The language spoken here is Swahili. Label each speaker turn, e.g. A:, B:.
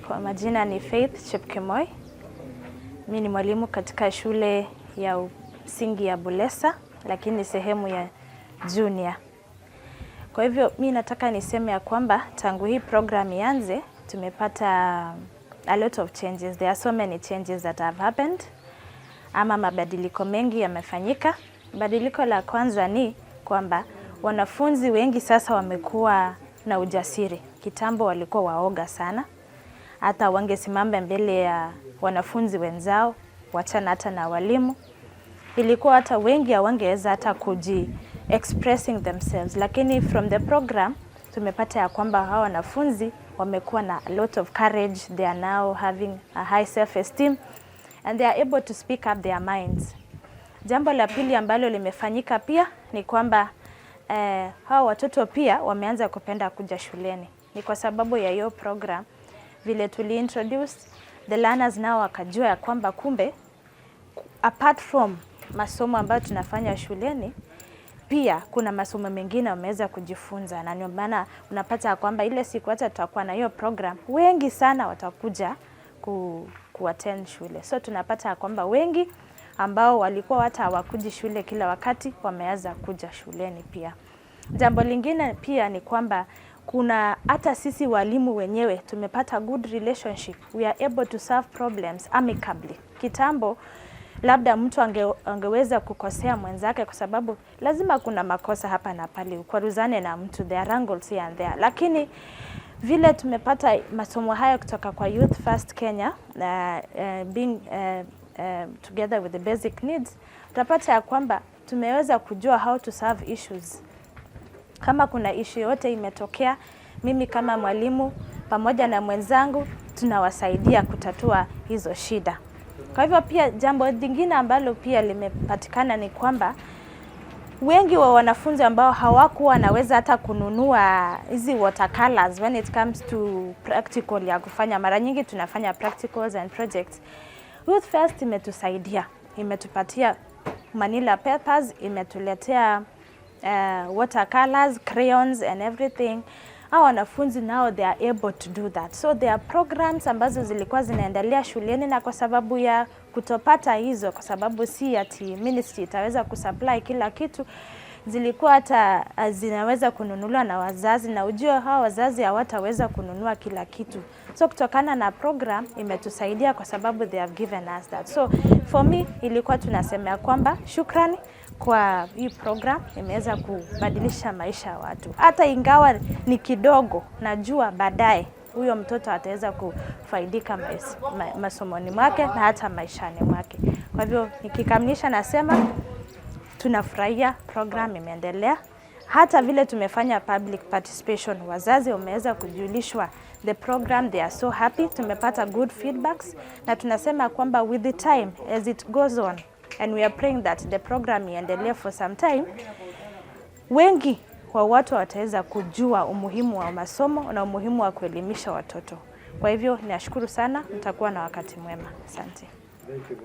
A: Kwa majina ni Faith Chepkemoi. Mi ni mwalimu katika shule ya msingi ya Bulesa, lakini sehemu ya junior. Kwa hivyo mi nataka niseme ya kwamba tangu hii program ianze tumepata a lot of changes. There are so many changes that have happened, ama mabadiliko mengi yamefanyika. Badiliko la kwanza ni kwamba wanafunzi wengi sasa wamekuwa na ujasiri. Kitambo walikuwa waoga sana, hata wangesimama mbele ya wanafunzi wenzao, wachana hata na walimu. Ilikuwa hata wengi hawangeweza hata kuji expressing themselves, lakini from the program tumepata ya kwamba hawa wanafunzi wamekuwa na a lot of courage. They are now having a high self esteem and they are able to speak up their minds. Jambo la pili ambalo limefanyika pia ni kwamba hawa watoto pia wameanza kupenda kuja shuleni. Ni kwa sababu ya hiyo program, vile tuli introduce the learners, nao wakajua ya kwamba kumbe apart from masomo ambayo tunafanya shuleni, pia kuna masomo mengine wameweza kujifunza, na ndio maana unapata ya kwamba ile siku hata tutakuwa na hiyo program, wengi sana watakuja ku attend shule. So tunapata ya kwamba wengi ambao walikuwa hata hawakuji shule kila wakati wameanza kuja shuleni pia. Jambo lingine pia ni kwamba kuna hata sisi walimu wenyewe tumepata good relationship. We are able to solve problems amicably. Kitambo labda mtu angeweza kukosea mwenzake, kwa sababu lazima kuna makosa hapa na pale, ukwaruzane na mtu, there are wrangles here and there, lakini vile tumepata masomo haya kutoka kwa Youth First Kenya na being together with the basic needs, utapata ya kwamba tumeweza kujua how to solve issues. Kama kuna issue yote imetokea, mimi kama mwalimu pamoja na mwenzangu tunawasaidia kutatua hizo shida. Kwa hivyo pia jambo lingine ambalo pia limepatikana ni kwamba wengi wa wanafunzi ambao hawakuwa wanaweza hata kununua hizi watercolors when it comes to practical ya kufanya, mara nyingi tunafanya practicals and projects. Youth First imetusaidia, imetupatia manila papers, imetuletea watercolors, crayons and everything. Hao wanafunzi now they are able to do that. So there are programs ambazo zilikuwa zinaendelea shuleni, na kwa sababu ya kutopata hizo, kwa sababu si ati ministry itaweza kusupply kila kitu, zilikuwa hata zinaweza kununuliwa na wazazi, na ujue hawa wazazi hawataweza kununua kila kitu. So kutokana na program imetusaidia kwa sababu they have given us that. So for me ilikuwa tunasema kwamba shukrani kwa hii program, imeweza kubadilisha maisha ya watu, hata ingawa ni kidogo, najua baadaye huyo mtoto ataweza kufaidika masomoni mwake na hata maishani mwake. Kwa hivyo nikikamilisha, nasema tunafurahia program imeendelea, hata vile tumefanya public participation, wazazi wameweza kujulishwa the program, they are so happy. Tumepata good feedbacks na tunasema kwamba with the time as it goes on, and we are praying that the program iendelee for some time, wengi wa watu wataweza kujua umuhimu wa masomo na umuhimu wa kuelimisha watoto. Kwa hivyo nashukuru sana, mtakuwa na wakati mwema. Asante.
B: Thank you.